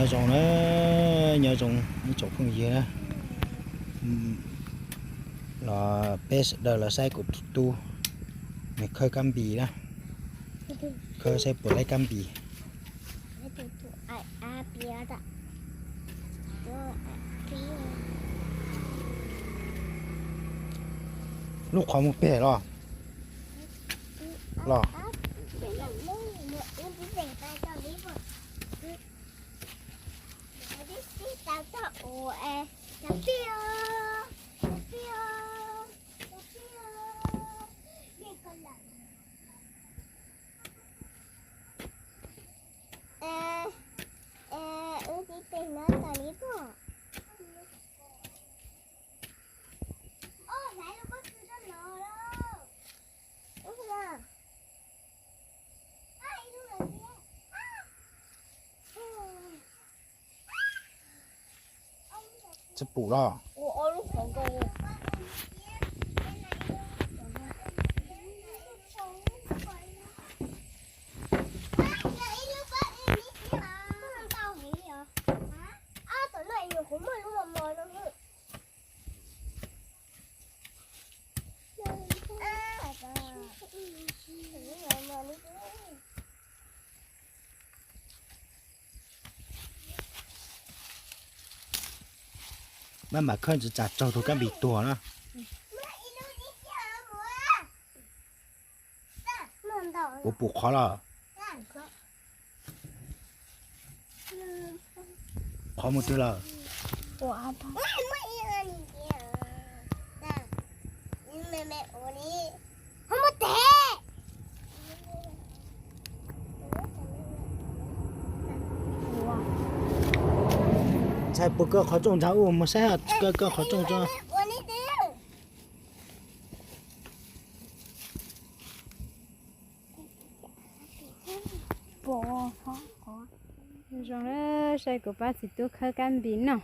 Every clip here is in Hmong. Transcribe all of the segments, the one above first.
Nyob zoo na, nyob zoo ib tsoom phooj ywg na, los peb sawv daws los saib kuv tus tub nws khawb kab npis na, khawb saib puas laib kab npis. Lub qhov muag pem los, los. Tsis pum los. Maj mam khawb ntsis tsam raug tus kab npis tuag na. Puas pum qhov lawm? Qhov mus twg lawm? Ntshai puas kaw qhov rooj ntag, ua mus saib kaw kaw qhov rooj tso. Zoo, saib kuv pab txiv tub khawb kab npis noj.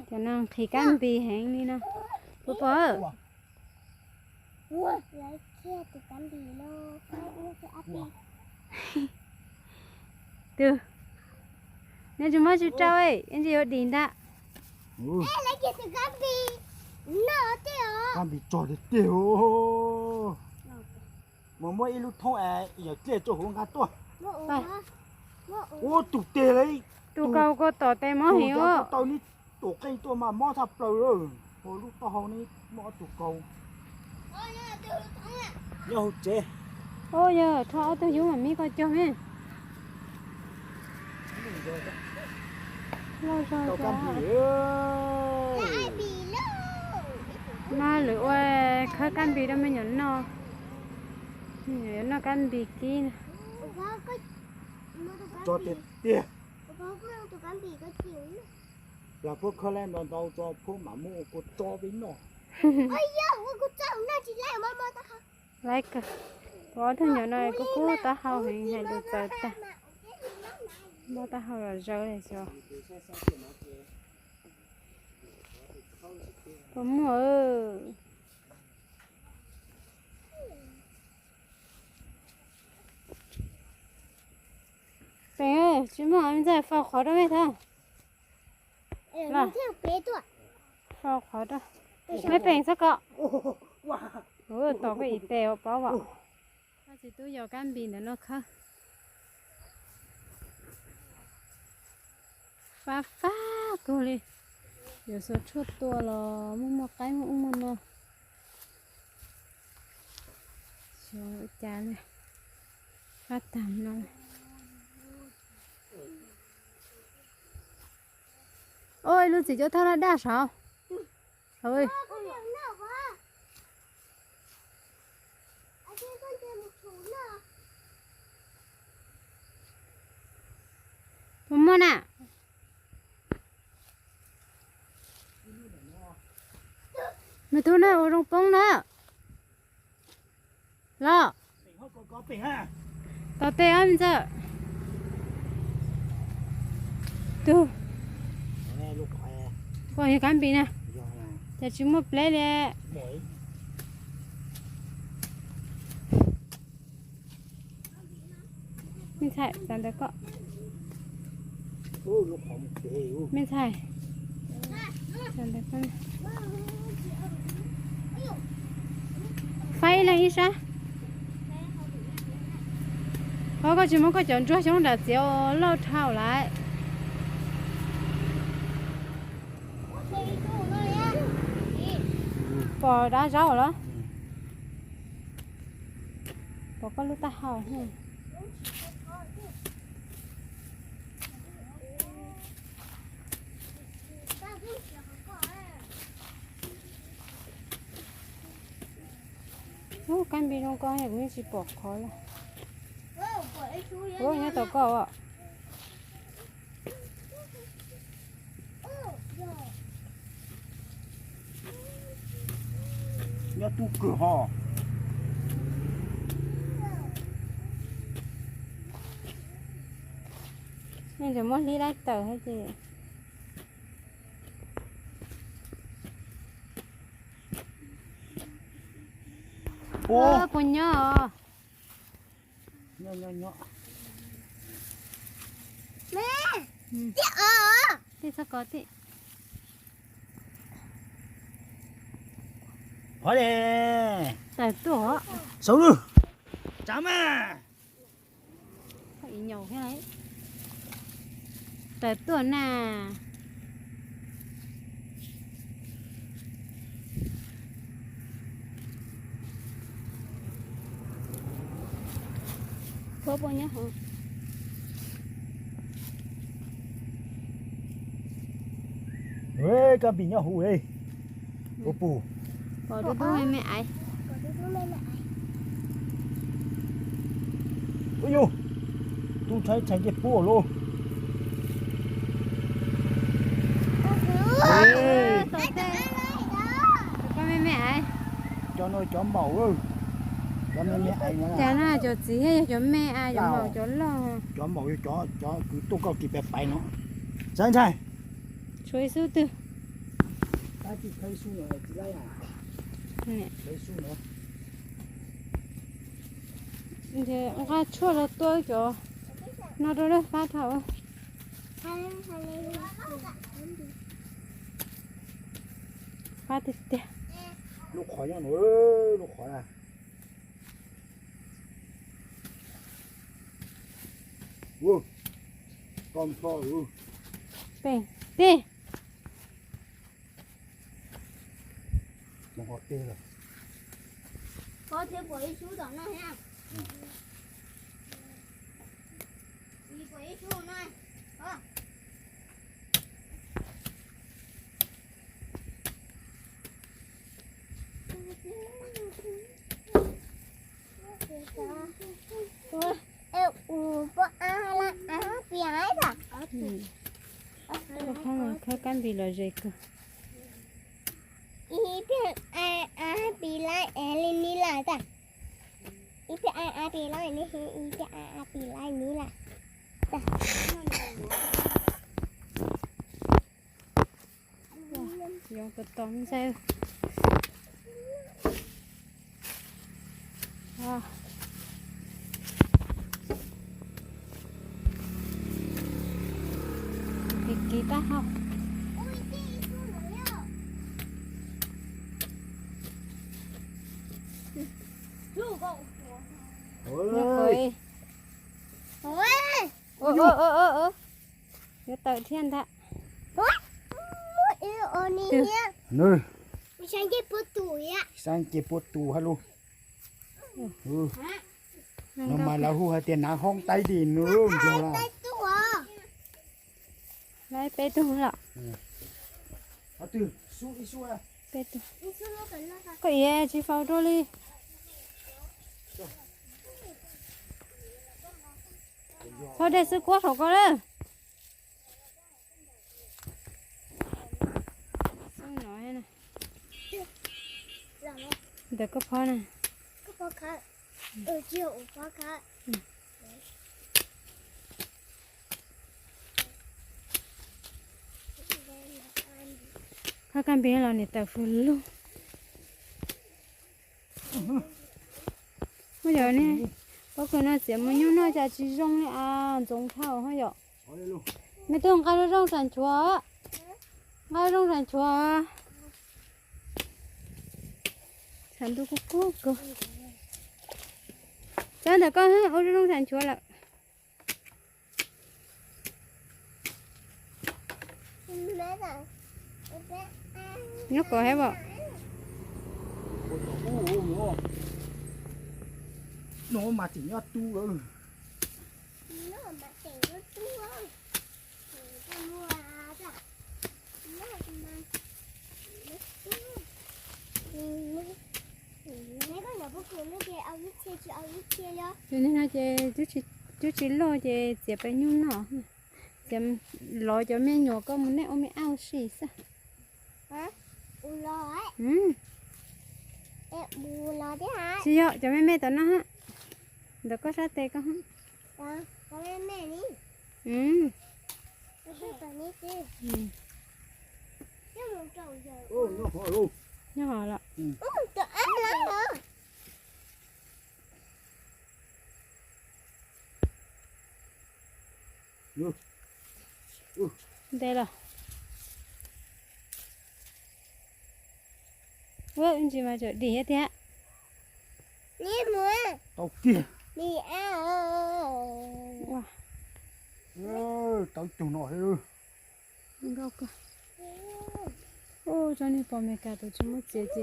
Cov no nqhis kab npis heev li no. Puas pom? Tus, neb tsis muab tsis rau, ib ntsis yuav dim ntag. Kab npis tsog tiag tiag. Mus muab ib lub thoob es yawm dlej rau hauv nqa tuaj. Ua tus tes li. Tus kaus kua tom tes mob heev os. Tau neb tus qeej tuaj mas mob tshaj plaws lawm. Ua lub taub hau neb mob tus kaus. Nyob hauv tsev. Ua yog rho ob tug yub mam mib koj cog me. Loj zog. Mas lwm ua khawb kab npis rau me nyuam noj. Me nyuam yuav noj kab npis kib na. Tso tiag tiag. Los phuab khawb lawm ntau ntau tso phuab mam muab ua kua tso peb noj. Laiv kawg, kuv ob tug nyuam no kuj kub taub hau heev, hais lus txawv tag. Mob taub hau los zawv li xyov. Puas muaj? Peem, tsis muaj, ntxawg faus qhov rau mej thaum. Faus qhov rau. Mej peem txhob kom. Tom koj ib tes ua paub as. Koj txiv tub yos kab npis ntawm no khawb. Fab fab kawg li. Yuav xuas tshuaj tua los muaj muaj qaib muaj ub muaj no. Xyov ua cas li. Fab tag no. Oj, ib lub txiv cuab thaj laj daj saud. Puas muaj na? Nws tub na ua zoo poob na. Los. Tos tes ob me ntxawg. Tug. Pom yog kab npis na. Ces tsis muaj pleb li. Me ntxhais, txav ntawd koj. Me ntxhais, faib ib leeg ib sab. Ho koj tsis muab koj cov ntsuag xyoob nram txiav loj dhau lawm. Pom dab zaub los? Pom koj lub taub hau. Ub, kab npis zoo ko kuv yeej tsis pom qhov li. Ub, nyob tom koj os. Nyob tub kawg ho. Nej ntawd muab hlib laib tawm thiab ces. Puas nyob os? Nyob, nyob, nyob. Tej txhob kov tej. Qhov de. Tawm tuaj. Saum lwm. Tsav mas. Tawm tuaj na. Kab npis nyob huv li. Puas pum? Pom tub tub me me aiv. Ub yus, tub ntshai ntshai ncej puab lauj. Cov me me aiv. Cov no cov maum, cov me me aiv no. Cas no cov txiv thiab yog cov me, cov maum cov loj. Cov maum yog cov kwv tuaj koj kis pais pais no. Ntshai ntshai. Tshuav ib xub twg. Nqa tshuaj los tua cov no rau lawm, fab dhau. Fab tiag tiag. Lub qhov nyob, lub qhov na. Pem, pem. Pov thiab pom ib xub tom no thiab. Pom ib xub no. Khawb kab npis los ze kawg. Ib pliag a pis laib li ni lawm tas. Ib pliag a pis laib li, ib pliag a pis laib ni lawm tas. Yoov tos tos ntxaij. Kiv kiv taub hau. Yuav tawm thiab ntag. Saib nce puab tus hab lug. No mas lawv hu hais tias nav hoob taib di nws nplog lawm. Laib peb tug lawm. Koj iav tsis faus rau li. Txhob dej xwb kuab saum koj lawm. Ntawm koj phob na. Khawb kab npis los niam tawm fwv lug. Ho yog ne, pob kws no txiav mus nyuj noj cas tsis zoo li as, ntxoov dhau ho yom. Me tub nqa lub rooj tsam nchuav, nqa lub rooj tsam nchuav. Tshav ntuj kub kub kawg. Txhob ntawm koj, ua lub rooj tsam nchuav lawm. Nyob kov thiab pom. No mas tseem nyob tub lawm. Tus niag no ces twb tsis loj ces txiav peb nyuj noj, txiav los cov me nyuam koj mus nej ua me auj si xwb. Tsis yog, cov me me tom no, ntawm koj sab tes koj. Nyob hov los. Nte los. Ua ntsis mas tseem dim thiab tiag. Tau kiag. Tawv cug no. Nkauj kawg. Ua tsob niag pos Amelikas tus tsis muaj txiv ces.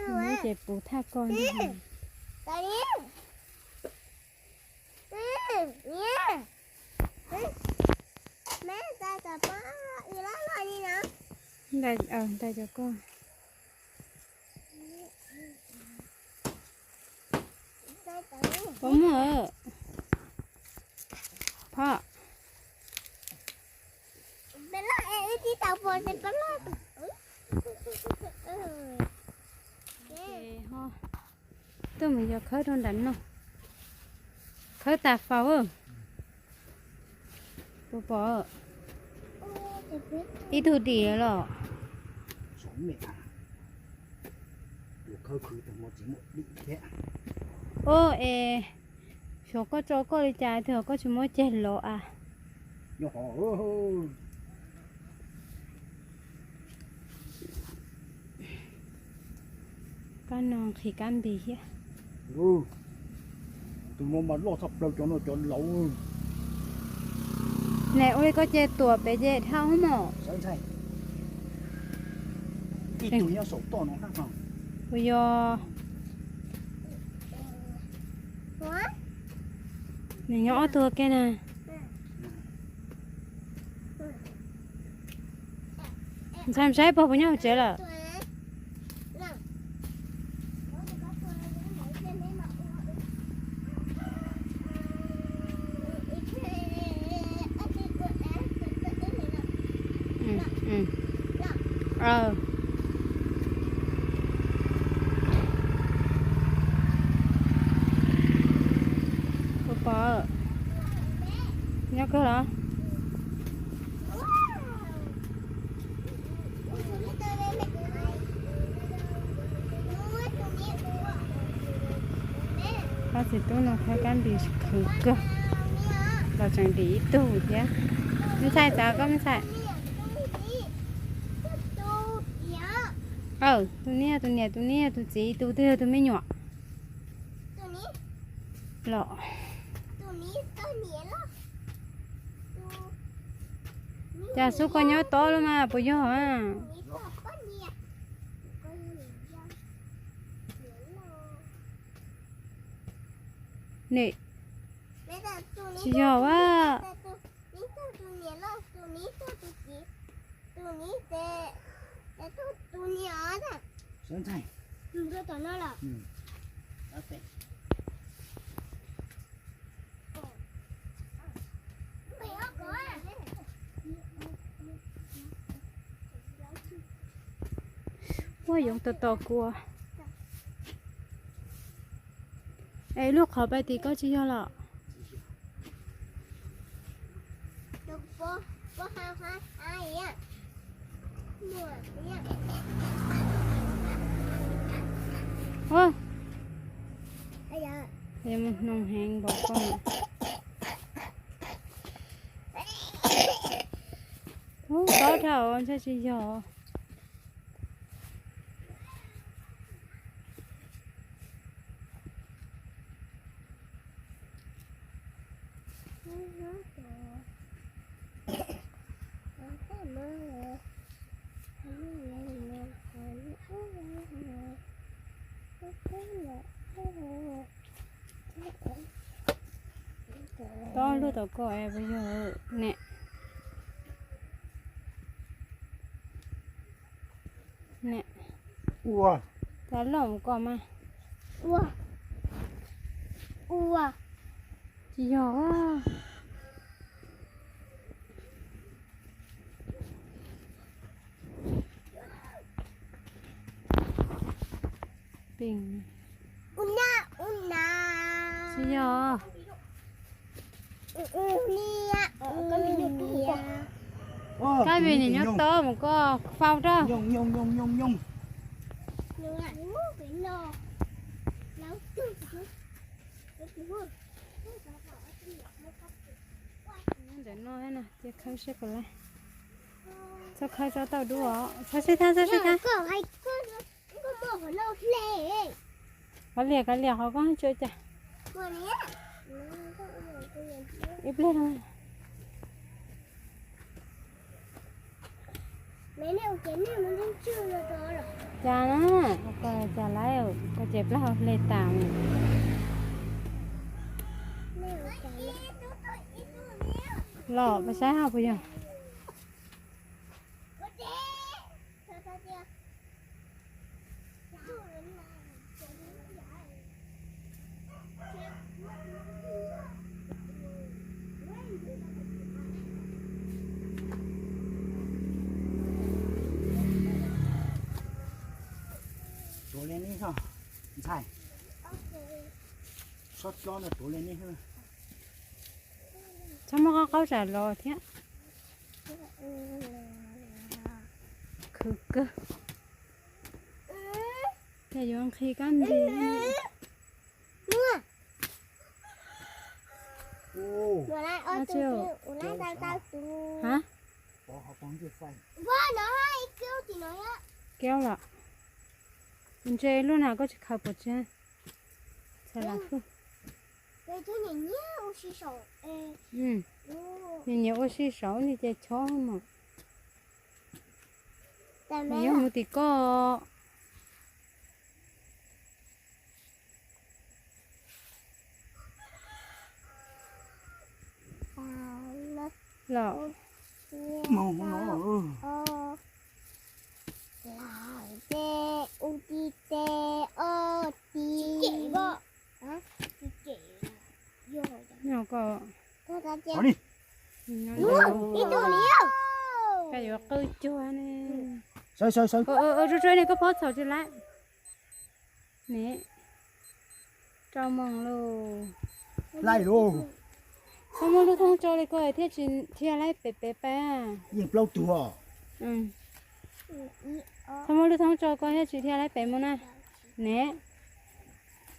Muab ces puv thaj koj ntag. Ntais, ntais cov koj. Puas muaj? Phom. Tuaj mus yog khawb rau nram no. Khawb tas faus. Puas pom? Ib tug dim los. Ua es, xyov koj tso koj li cas twg koj tsis muab ceg los as. Kab no nqhis kab npis thiab. Tus no mas loj tshaj plaws cov no cov laus. Nws ua li koj ces tuam pem ces dhau mos. Ib tug nyob saum toj no. Ua yog nws nyob ob tug kiag na. Ntshai saib pog puas nyob hauv tsev lawm. Puas pom? Nyob kawg los? Pab txiv tub no khawb kab npis khwv kawg los tseem dim ib tug thiab. Me ntxhais, txav koj me ntxhais. Aw, tus niag, tus niam, tus niag, tus txiv, tus twg yog tus me nyuam? Los cas xub koj nyob tob lub mas puas yog? Nim, tsis yog a. Ua yoov tos tos kua. Es lub qhov pais tim koj tsis yog los? Yog mus hnoos heev npaum ko. Ub, tob dhau ntshai tsis yog. Tob lub tau ko es puas yog ne? Ne, ua, cas loj mus ko mas. Ua, ua, tsis yog. Pim. Tsis yog. Kab vim niam nyob tod mus koj faus rau. Ntawm no na, cia khawb seb puas laib. Txhob khawb tsob tauj dub os, txhob sib thab, txhob sib thab. Kav liam, kav liam qhov koj tso cas. Ib pliag no. Cas na, cas laib, koj ces plaub hau hle tas. Los pas saib ho puas yog. Tuav li ne, ntxhais. Sob cob no tuav li ne. Txhob muab qab qaub tsam los thiab. Khwv kawg. Cas yuav nqhis kab nti. Ha? Kev los. Ntse lub na koj tsis khaws pov tseg. Nyias nyias ua si saud li ces chob mas. Nws yuav mus tim koj. Los. Nyob koj. Koj yuav qw cuag ne. Sawv, sawv, sawv. Ua, ua, ua, tsuag tsuag ne, koj phob txhaum tsis laib. Ne, rau moos lauj. Laij lauj. Txhob muab lub thoob tso li ko thiaj tsis dhia laib pem pem pab. Yeej plaub tug os. Txhob muab lub thoob tso ko thiaj tsis dhia laib pem mus na. Ne,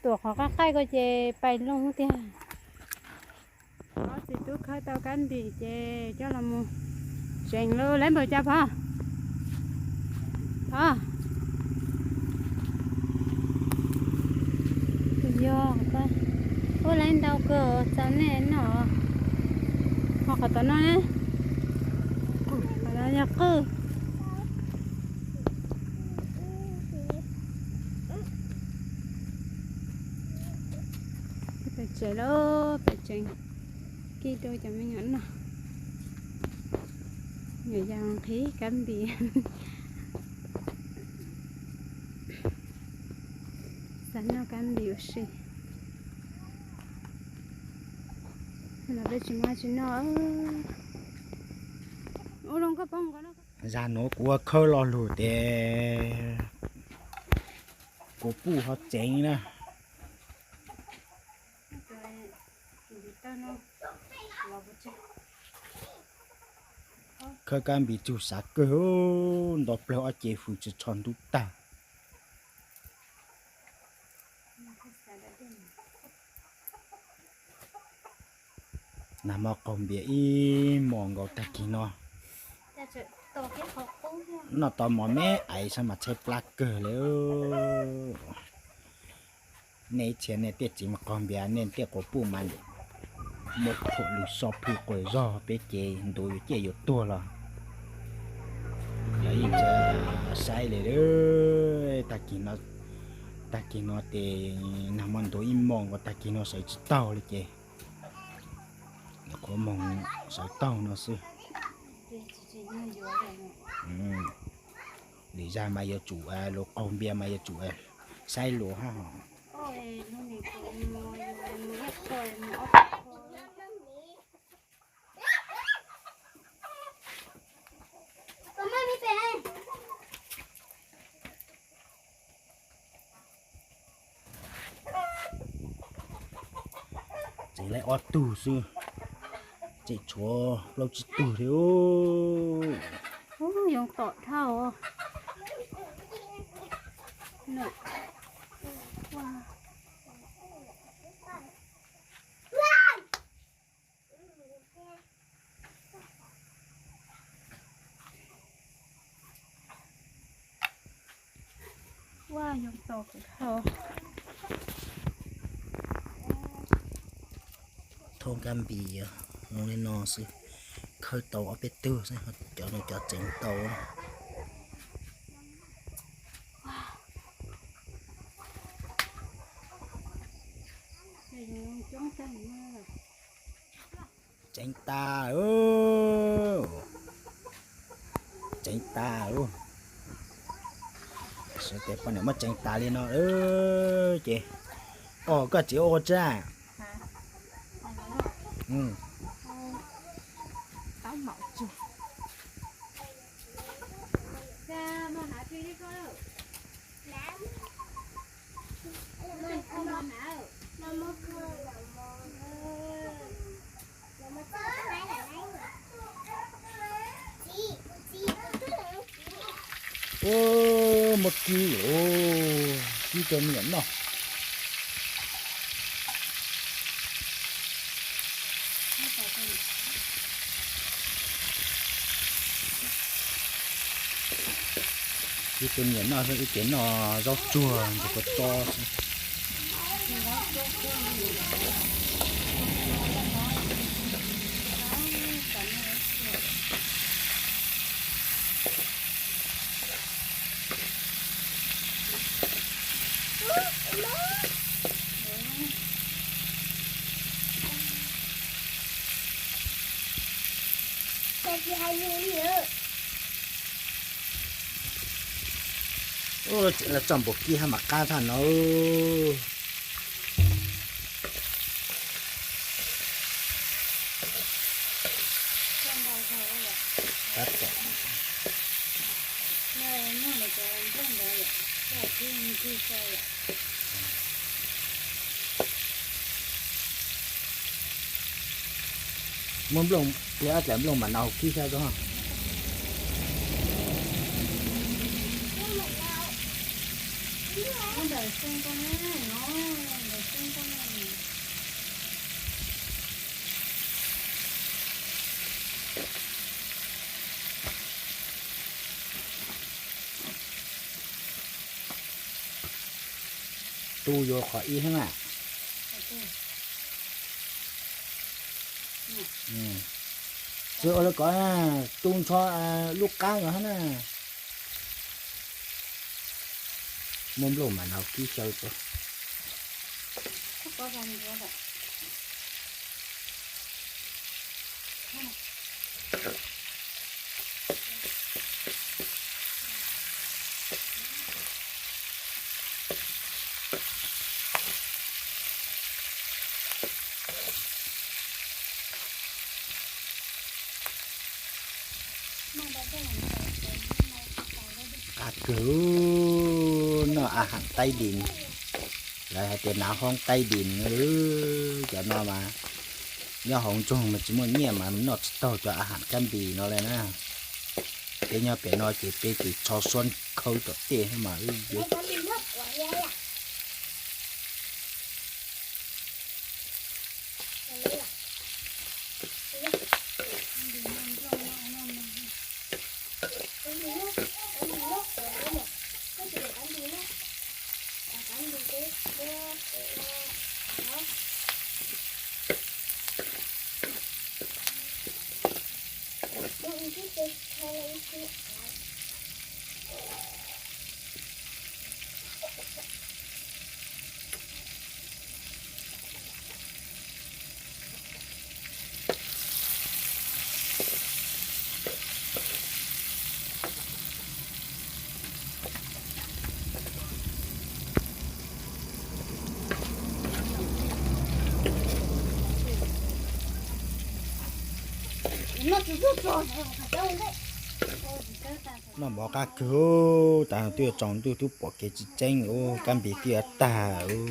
tuam qhov qab qaij ko ces pais looj tiag. Ob txiv tub khawb tau kab ntim ces coj los mus tsev lauj. Laib npaum cas pog? Pog, yog, ua laib ntau kawg txaus nej noj. Ho qhov tom no ne, qhov no yog qwj. Pem tsev lauj, pem tsev, kib rau cov me nyuam noj. Nyuam yaus nqhis kab ntim. Xav noj kab ntim ua si. Los peb tsis muaj tsis noj. Ua zoo koj poob nkaus no. Zag nuav kuv ua khawb lo lug tes kuv puj ho tseev na. Khawb kab npis tug xav kawg, nto plawg ob ce hws tsis tsho ntub tag. Nag hmo qaug npias ib hmos nkaus tag kis no. Noj tau mov me aiv xwb mas tshaib plab kawg li. Nej ib txhia nej tej txiv mas qaug npias nej tej quas puj mas muab phuam lug so plhu quas zog peb ces ntuv yuav ciaj yuav tuag los lawv yeej tsis saib li. Tag kis no, tag kis no ces nag hmo ntuv ib hmos nkaus tag kis no sawv tsis taug li ces nyuam qhuav moog sawv taug no xwb. Lwm zag mas yuav tsum, lus qaug npias mas yuav tsum saib lus hab hos. Tseem laib ob tug xwb, tseem tshuav plaub tsib tug li. Yoo tom dhau. Thoob kab npis zoo li no xwb, khawb tau ob peb tug xwb, cov no cov tseev tau. Tseev tas, tseev tas. Sawv tes poj niam muab tseev tas li no ces, o koj txiv ua ua tsab. Ua, muab kib, kib cov me nyuam noj. Ib tug niam noj xwb, ib tug noj zaub tsuag ntug ko to xwb. Ua, tseem los txog npaum kib hab mas qab tag no. Muaj nplooj, ib dlaim nplooj mam nau kib xyaw rau. Tu yuav qhov ib hab na. Tsis ua li ko, tu nrho lub qab los hab na. Muaj nplooj mam nau kib xyaw rau. Qab kawg, noj a has taib dis, lawv hais tias nav hoob taib dis, cov no mas nyob hauv nroog mas tsis muaj nyiaj mas noj tsis taug cov a has kab npis no li na. Peb nyob pem no ces peb ces txhob suab khawb tom tej mas wb yuav. Noj mov qab kawg, tas twb yuav tsaus ntuj twb pom kev tsis tseeb ub, kab npis twb yuav tag ub.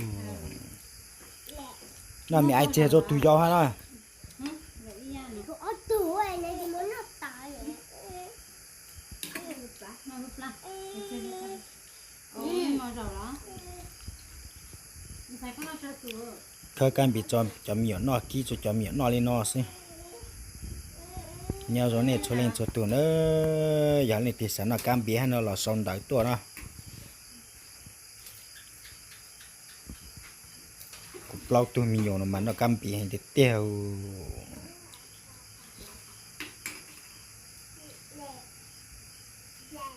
Noj me ais txiag rau tus yau hab na. Khawb kab npis tso cov me nyuam noj, kib tso cov me nyuam noj li no xwb. Nyob zoo nej txhua leej txhua tus na, yog leej twg xav noj kab npis hab no los sau ntawv tuaj na. Kuv plaub tug me nyuam no mas noj kab npis heev tiag tiag.